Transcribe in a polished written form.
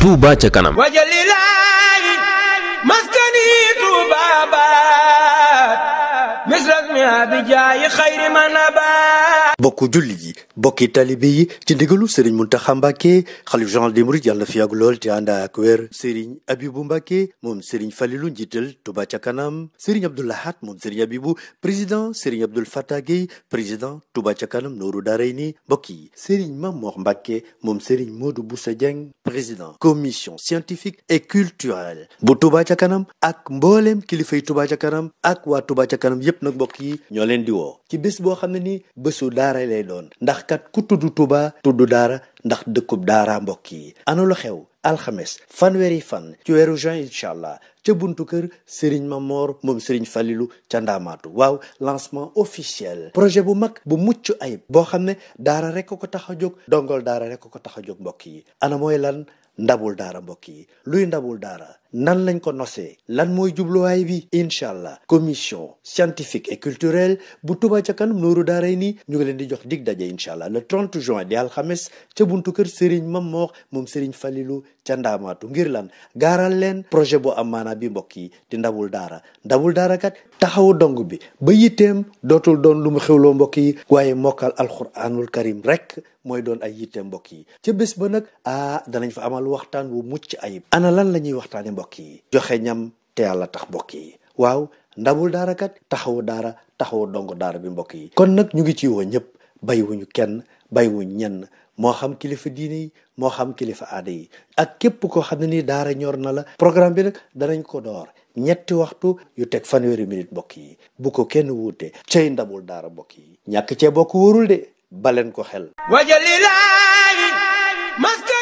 Touba ca kanam. wajalilaayi maskani Touba baat misras mi abijaayi xayri manabaat. bokku julli yi bokki talibe yi ci ndigalu Serigne Mountakha Mbacké xalif général des mourides yàlla na fi yàgg lool te ànd ak wér. Serigne Abibou Mbacké moom Serigne Falilou njiital Touba ca kanam. Serigne Abdou Lahad moom Serigne Abibou président. Serigne Abdoul Fattah Gueye président Touba ca kanam Nooru Daarayni. mbokk yi Serigne Mamor Mbacké moom Serigne Modou Boussa Dieng président commission scientifique et culturelle bu Touba ca kanam ak mboolem kilifay Touba ca kanam ak waa Touba ca kanam yépp nag mbokk yi ñoo leen di woo ci bés boo xam ne ni bésu daara lay doon ndax kat ku tudd Touba tudd daara ndax dëkkub daara mbokk yi ana lu xew alxames fanweeri fan ci weeru juin incha allah ca buntu kër Serigne Mamor moom Serigne Falilou ca Ndaamaatu waaw lancement officiel projet bu mag bu mucc ayib boo xam ne daara rek ko tax a jóg dongol daara rek ko tax a jóg mbokk yi ana mooy lan ndabul daara mbokk yi luy ndabul daara nan lañ ko nosee lan mooy jubluwaay bi incha allah commission scientifique et culturelle bu Touba ca kanam Nooru Daarayni ñu ngi leen di jox dig daje incha allah le 30 juin di alxames ca buntu kër Serigne Mamor moom Serigne Falilou ca Ndaamaatu ngir lan gaaral leen projet bu am maanaa bi mbokk yi di ndabul daara kat taxawu dong bi ba yitteem dootul doon lu mu xewloo mbokk yi waaye mokkal alquranul karim rek mooy doon ay yitteem mbokk yi ca bés ba nag danañ fa amal waxtaan bu mucc ayib ana lan la ñuy waxtaane mbokk yi joxe ñam te yàlla tax mbokk yi waaw ndabul daara kat taxawu daara taxawu dong daara bi mbokk yi kon nag ñu ngi ci woo ñëpp bàyyiwuñu kenn bàyyiwuñ ñenn moo xam kilifa diine yi moo xam kilifa aada yi ak képp koo xam ne ni daara ñor na la programme bi nag danañ ko door 3 waxtu yu teg fanweeri minute mbokk yi bu ko kenn wuute cay ndabul daara mbokk yi ñàkk cee bokk wóorul de baleen ko xel wajalilaayi maskani